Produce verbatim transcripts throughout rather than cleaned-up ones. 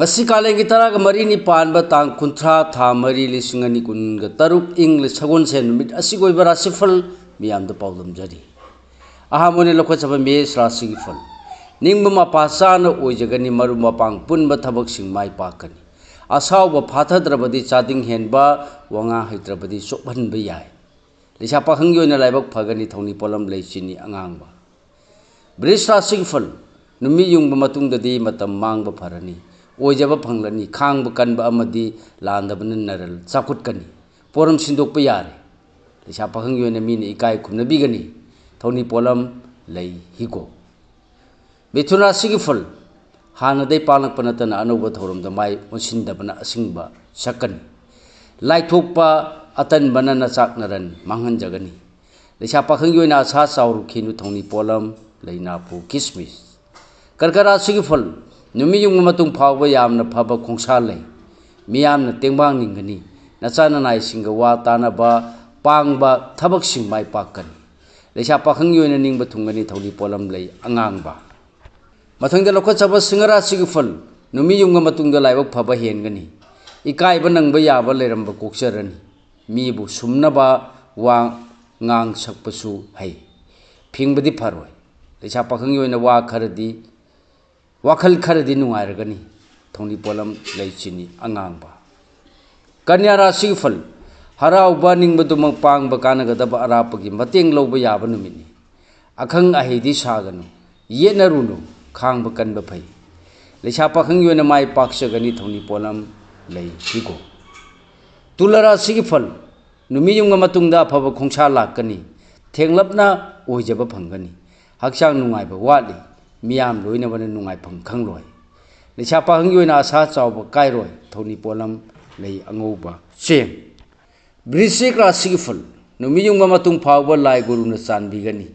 ꯃꯁꯤ ꯀꯥꯂꯦꯟꯒꯤ ꯇꯔꯥꯒ ꯃꯔꯤꯅꯤ ꯄꯥꯟꯕ ꯇꯥꯡ ꯀꯨꯟꯊ꯭ꯔꯥ, ꯊꯥ ꯃꯔꯤ, ꯂꯤꯁꯤꯡ ꯑꯅꯤ ꯀꯨꯟꯒ ꯇꯔꯨꯛ, ꯏꯪ ꯁꯒꯣꯜꯁꯦꯟ ꯅꯨꯃꯤꯠ ꯑꯁꯤꯒꯤ ꯑꯣꯏꯕ ꯔꯥꯁꯤꯐꯜ ꯃꯤꯌꯥꯝꯗ ꯄꯥꯎꯗꯝꯖꯔꯤ꯫ ꯑꯍꯥꯟꯕ ꯑꯣꯏꯅ ꯂꯧꯈꯠꯆꯕ ꯃꯦꯁ ꯔꯥꯁꯤꯒꯤ ꯐꯜ꯫ ꯅꯤꯡꯕ ꯃꯄꯥ ꯆꯥꯅ ꯑꯣꯏꯖꯒꯅꯤ, ꯃꯔꯨꯞ ꯃꯄꯥꯡ ꯄꯨꯟꯕ ꯊꯕꯛꯁꯤꯡ ꯃꯥꯏ ꯄꯥꯛꯀꯅꯤ꯫ ꯑꯁꯥꯎꯕ ꯐꯥꯊꯗ꯭ꯔꯕꯗꯤ ꯆꯥꯗꯤꯡ ꯍꯦꯟꯕ, ꯋꯥꯉꯥꯡ ꯍꯩꯇ꯭ꯔꯕꯗꯤ ꯆꯣꯞꯍꯟꯕ ꯌꯥꯏ꯫ ꯂꯩꯁꯥ ꯄꯥꯈꯪꯒꯤ ꯑꯣꯏꯅ ꯂꯥꯏꯕꯛ ꯐꯒꯅꯤ, ꯊꯧꯅꯤ ꯄꯣꯠꯂꯝ ꯂꯩ ꯆꯤꯅꯤ ꯑꯉꯥꯡꯕ꯫ ꯕ꯭ꯔꯤꯖ ꯔꯥꯁꯤꯒꯤ ꯐꯜ꯫ ꯅꯨꯃꯤꯠ ꯌꯨꯡꯕ ꯃꯇꯨꯡꯗꯗꯤ ꯃꯇꯝ ꯃꯥꯡꯕ ꯐꯔꯅꯤ꯫ ꯑꯣꯏꯖꯕ ꯐꯪꯂꯅꯤ꯫ ꯈꯥꯡꯕ ꯀꯟꯕ ꯑꯃꯗꯤ ꯂꯥꯟꯗꯕꯅ ꯅꯔꯜ ꯆꯥꯎꯈꯠꯀꯅꯤ꯫ ꯄꯣꯔꯝ ꯁꯤꯟꯗꯣꯛꯄ ꯌꯥꯔꯦ꯫ ꯂꯩꯁꯥ ꯄꯥꯈꯪꯒꯤ ꯑꯣꯏꯅ ꯃꯤꯅ ꯏꯀꯥꯏ ꯈꯨꯝꯅꯕꯤꯒꯅꯤ꯫ ꯊꯧꯅꯤ ꯄꯣꯠꯂꯝ ꯂꯩ ꯍꯤꯒꯣꯛ꯫ ꯃꯤꯊꯨꯟ ꯔꯥꯁꯤꯒꯤ ꯐꯜ꯫ ꯍꯥꯟꯅꯗꯩ ꯄꯥꯡꯂꯛꯄ ꯅꯠꯇꯅ ꯑꯅꯧꯕ ꯊꯧꯔꯝꯗ ꯃꯥꯏ ꯑꯣꯟꯁꯤꯟꯗꯕꯅ ꯑꯁꯤꯡꯕ ꯁꯛꯀꯅꯤ꯫ ꯂꯥꯏꯊꯣꯛꯄ ꯑꯇꯟꯕꯅ ꯅꯆꯥꯛ ꯅꯔꯟ ꯃꯥꯡꯍꯟꯖꯒꯅꯤ꯫ ꯂꯩꯁꯥ ꯄꯥꯈꯪꯒꯤ ꯑꯣꯏꯅ ꯑꯁꯥ ꯆꯥꯎꯔꯨꯈꯤꯅꯨ, ꯊꯧꯅꯤ ꯄꯣꯠꯂꯝ ꯂꯩꯅꯥꯄꯨ ꯀꯤꯁꯃꯤꯁ꯫ ꯀꯔꯀ ꯔꯥꯁꯤꯒꯤ ꯐꯜ꯫ ꯅꯨꯃꯤꯠ ꯌꯨꯡꯕ ꯃꯇꯨꯡ ꯐꯥꯎꯕ ꯌꯥꯝꯅ ꯐꯕ ꯈꯣꯡꯁꯥ ꯂꯩ꯫ ꯃꯤꯌꯥꯝꯅ ꯇꯦꯡꯕꯥꯡ ꯅꯤꯡꯒꯅꯤ꯫ ꯅꯆꯥ ꯅꯅꯥꯏꯁꯤꯡꯒ ꯋꯥ ꯇꯥꯅꯕ ꯄꯥꯡꯕ ꯊꯕꯛꯁꯤꯡ ꯃꯥꯏ ꯄꯥꯛꯀꯅꯤ꯫ ꯂꯩꯁꯥ ꯄꯥꯈꯪꯒꯤ ꯑꯣꯏꯅ ꯅꯤꯡꯕ ꯊꯨꯡꯒꯅꯤ, ꯊꯧꯅꯤ ꯄꯣꯠꯂꯝ ꯂꯩ ꯑꯉꯥꯡꯕ꯫ ꯃꯊꯪꯗ ꯂꯧꯈꯠꯆꯕ ꯁꯤꯡꯍ ꯔꯥꯁꯤꯒꯤ ꯐꯜ꯫ ꯅꯨꯃꯤꯠ ꯌꯨꯡꯕ ꯃꯇꯨꯡꯗ ꯂꯥꯏꯕꯛ ꯐꯕ ꯍꯦꯟꯒꯅꯤ꯫ ꯏꯀꯥꯏꯕ ꯅꯪꯕ ꯌꯥꯕ ꯂꯩꯔꯝꯕ ꯀꯣꯛꯆꯔꯅꯤ꯫ ꯃꯤꯕꯨ ꯁꯨꯝꯅꯕ ꯋꯥ ꯉꯥꯡ ꯁꯛꯄꯁꯨ ꯍꯩ꯫ ꯐꯤꯡꯕꯗꯤ ꯐꯔꯣꯏ꯫ ꯂꯩꯁꯥ ꯄꯥꯈꯪꯒꯤ ꯑꯣꯏꯅ ꯋꯥ ꯈꯔꯗꯤ, ꯋꯥꯈꯜ ꯈꯔꯗꯤ ꯅꯨꯡꯉꯥꯏꯔꯒꯅꯤ꯫ ꯊꯧꯅꯤ ꯄꯣꯠꯂꯝ ꯂꯩ ꯆꯤꯅꯤ ꯑꯉꯥꯡꯕ꯫ ꯀꯟꯌꯥ ꯔꯥꯁꯤꯒꯤ ꯐꯜ꯫ ꯍꯔꯥꯎꯕ ꯅꯤꯡꯕꯗꯨꯃꯛ ꯄꯥꯡꯕ ꯀꯥꯟꯅꯒꯗꯕ ꯑꯔꯥꯞꯄꯒꯤ ꯃꯇꯦꯡ ꯂꯧꯕ ꯌꯥꯕ ꯅꯨꯃꯤꯠꯅꯤ꯫ ꯑꯈꯪ ꯑꯍꯩꯗꯤ ꯁꯥꯒꯅꯨ, ꯌꯦꯠꯅꯔꯨꯅꯨ, ꯈꯥꯡꯕ ꯀꯟꯕ ꯐꯩ꯫ ꯂꯩꯁꯥ ꯄꯥꯈꯪꯒꯤ ꯑꯣꯏꯅ ꯃꯥꯏ ꯄꯥꯛꯆꯒꯅꯤ, ꯊꯧꯅꯤ ꯄꯣꯠꯂꯝ ꯂꯩ ꯍꯤꯒꯣꯛ꯫ ꯇꯨꯂꯥ ꯔꯥꯁꯤꯒꯤ ꯐꯜ꯫ ꯅꯨꯃꯤꯠ ꯌꯨꯡꯉ ꯃꯇꯨꯡꯗ ꯑꯐꯕ ꯈꯣꯡꯁꯥ ꯂꯥꯛꯀꯅꯤ꯫ ꯊꯦꯡꯂꯞꯅ ꯑꯣꯏꯖꯕ ꯐꯪꯒꯅꯤ꯫ ꯍꯛꯆꯥꯡ ꯅꯨꯡꯉꯥꯏꯕ ꯋꯥꯠꯂꯤ꯫ ꯃꯤꯌꯥꯝ ꯂꯣꯏꯅꯕꯅ ꯅꯨꯡꯉꯥꯏꯐꯝ ꯈꯪꯂꯣꯏ꯫ ꯂꯩꯁꯥ ꯄꯥꯈꯪꯒꯤ ꯑꯣꯏꯅ ꯑꯁꯥ ꯆꯥꯎꯕ ꯀꯥꯏꯔꯣꯏ꯫ ꯊꯧꯅꯤ ꯄꯣꯠꯂꯝ ꯂꯩ ꯑꯉꯧꯕ ꯆꯦꯡ꯫ ꯕ꯭ꯔꯤꯁꯤꯛ ꯔꯥꯁꯤꯒꯤ ꯐꯜ꯫ ꯅꯨꯃꯤꯠ ꯌꯨꯡꯕ ꯃꯇꯨꯡ ꯐꯥꯎꯕ ꯂꯥꯏ ꯒꯨꯔꯨꯅ ꯆꯥꯟꯕꯤꯒꯅꯤ꯫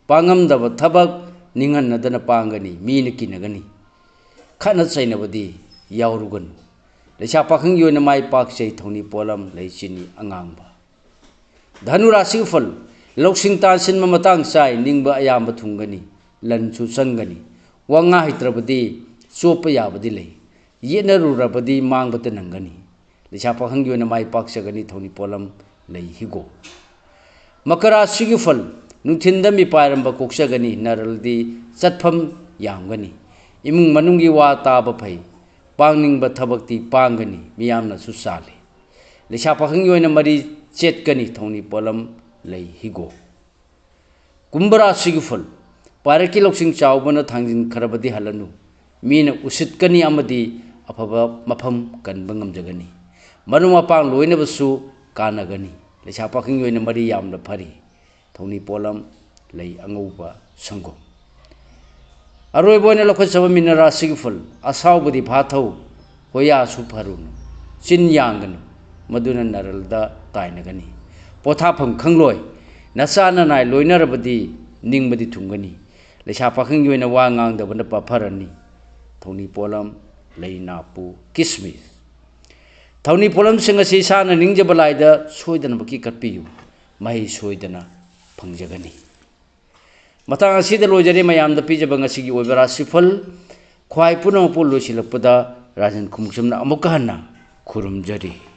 ꯄꯥꯡꯉꯝꯗꯕ ꯊꯕꯛ ꯅꯤꯡꯍꯟꯅꯗꯅ ꯄꯥꯡꯒꯅꯤ꯫ ꯃꯤꯅ ꯀꯤꯅꯒꯅꯤ꯫ ꯈꯠꯅ ꯆꯩꯅꯕꯗꯤ ꯌꯥꯎꯔꯨꯒꯅꯨ꯫ ꯂꯩꯁꯥ ꯄꯥꯈꯪꯒꯤ ꯑꯣꯏꯅ ꯃꯥꯏ ꯄꯥꯛꯆꯩ꯫ ꯊꯧꯅꯤ ꯄꯣꯠꯂꯝ ꯂꯩ ꯆꯤꯅꯤ ꯑꯉꯥꯡꯕ꯫ ꯙꯅꯨ ꯔꯥꯁꯤꯒꯤ ꯐꯜ꯫ ꯂꯧꯁꯤꯡ ꯇꯥꯟꯁꯤꯟꯕ ꯃꯇꯥꯡ ꯆꯥꯏ꯫ ꯅꯤꯡꯕ ꯑꯌꯥꯝꯕ ꯊꯨꯡꯒꯅꯤ꯫ ꯂꯟꯁꯨ ꯆꯪꯒꯅꯤ꯫ ꯋꯥ ꯉꯥ ꯍꯩꯇ꯭ꯔꯕꯗꯤ ꯆꯣꯞꯄ ꯌꯥꯕꯗꯤ ꯂꯩ꯫ ꯌꯦꯠꯅꯔꯨꯔꯕꯗꯤ ꯃꯥꯡꯕꯇ ꯅꯪꯒꯅꯤ꯫ ꯂꯩꯁꯥ ꯄꯥꯈꯪꯒꯤ ꯑꯣꯏꯅ ꯃꯥꯏ ꯄꯥꯛꯆꯒꯅꯤ꯫ ꯊꯧꯅꯤ ꯄꯣꯠꯂꯝ ꯂꯩ ꯍꯤꯒꯣꯛ꯫ ꯃꯀꯔꯥ ꯁꯤꯒꯨꯐꯜ, ꯅꯨꯡꯊꯤꯟꯗ ꯃꯤꯄꯥꯏꯔꯝꯕ ꯀꯣꯛꯆꯒꯅꯤ꯫ ꯅꯔꯜꯗꯤ ꯆꯠꯐꯝ ꯌꯥꯝꯒꯅꯤ꯫ ꯏꯃꯨꯡ ꯃꯅꯨꯡꯒꯤ ꯋꯥ ꯇꯥꯕ ꯐꯩ꯫ ꯄꯥꯡꯅꯤꯡꯕ ꯊꯕꯛꯇꯤ ꯄꯥꯡꯒꯅꯤ꯫ ꯃꯤꯌꯥꯝꯅꯁꯨ ꯆꯥꯜꯂꯤ꯫ ꯂꯩꯁꯥ ꯄꯥꯈꯪꯒꯤ ꯑꯣꯏꯅ ꯃꯔꯤ ꯆꯦꯠꯀꯅꯤ꯫ ꯊꯧꯅꯤ ꯄꯣꯠꯂꯝ ꯂꯩ ꯍꯤꯒꯣꯛ꯫ ꯀꯨꯝꯚ ꯔꯥꯁꯤꯒꯤ ꯐꯜ꯫ ꯄꯥꯏꯔꯛꯀꯤ ꯂꯧꯁꯤꯡ ꯆꯥꯎꯕꯅ ꯊꯥꯡꯖꯤꯟꯈ꯭ꯔꯕꯗꯤ ꯍꯜꯂꯅꯨ꯫ ꯃꯤꯅ ꯎꯁꯤꯠꯀꯅꯤ ꯑꯃꯗꯤ ꯑꯐꯕ ꯃꯐꯝ ꯀꯟꯕ ꯉꯝꯖꯒꯅꯤ꯫ ꯃꯔꯨꯞ ꯃꯄꯥꯡ ꯂꯣꯏꯅꯕꯁꯨ ꯀꯥꯟꯅꯒꯅꯤ꯫ ꯂꯩꯁꯥ ꯄꯥꯈꯪꯒꯤ ꯑꯣꯏꯅ ꯃꯔꯤ ꯌꯥꯝꯅ ꯐꯔꯤ꯫ ꯊꯧꯅꯤ ꯄꯣꯠꯂꯝ ꯂꯩ ꯑꯉꯧꯕ ꯁꯪꯒꯣꯝ꯫ ꯑꯔꯣꯏꯕ ꯑꯣꯏꯅ ꯂꯧꯈꯠꯆꯕ ꯃꯤꯅ ꯔꯥꯁꯤꯒꯤ ꯐꯜ꯫ ꯑꯁꯥꯎꯕꯗꯤ ꯐꯥꯊꯧ, ꯍꯣꯌꯥꯁꯨ ꯐꯔꯨꯅꯨ, ꯆꯤꯟ ꯌꯥꯡꯒꯅꯨ, ꯃꯗꯨꯅ ꯅꯔꯜꯗ ꯇꯥꯏꯅꯒꯅꯤ꯫ ꯄꯣꯊꯥꯐꯝ ꯈꯪꯂꯣꯏ꯫ ꯅꯆꯥ ꯅꯅꯥꯏ ꯂꯣꯏꯅꯔꯕꯗꯤ ꯅꯤꯡꯕꯗꯤ ꯊꯨꯡꯒꯅꯤ꯫ ꯂꯩꯁꯥ ꯄꯥꯈꯪꯒꯤ ꯑꯣꯏꯅ ꯋꯥ ꯉꯥꯡꯗꯕꯅ ꯐꯔꯅꯤ꯫ ꯊꯧꯅꯤ ꯄꯣꯠꯂꯝ ꯂꯩ ꯅꯥꯄꯨ ꯀꯤꯁꯃꯤꯁ꯫ ꯊꯧꯅꯤ ꯄꯣꯠꯂꯝꯁꯤꯡ ꯑꯁꯤ ꯏꯁꯥꯅ ꯅꯤꯡꯖꯕ ꯂꯥꯏꯗ ꯁꯣꯏꯗꯅꯃꯛꯀꯤ ꯀꯠꯄꯤꯌꯨ꯫ ꯃꯍꯩ ꯁꯣꯏꯗꯅ ꯐꯪꯖꯒꯅꯤ꯫ ꯃꯇꯥꯡ ꯑꯁꯤꯗ ꯂꯣꯏꯖꯔꯦ ꯃꯌꯥꯝꯗ ꯄꯤꯖꯕ ꯉꯁꯤꯒꯤ ꯑꯣꯏꯕ ꯔꯥꯁꯤꯐꯜ꯫ ꯈ꯭ꯋꯥꯏ ꯄꯨꯝꯅꯃꯛꯄꯨ ꯂꯣꯏꯁꯤꯜꯂꯛꯄꯗ ꯔꯥꯖꯟ ꯈꯣꯡꯎꯞꯁꯝꯅ ꯑꯃꯨꯛꯀ ꯍꯟꯅ ꯈꯨꯔꯨꯝꯖꯔꯤ꯫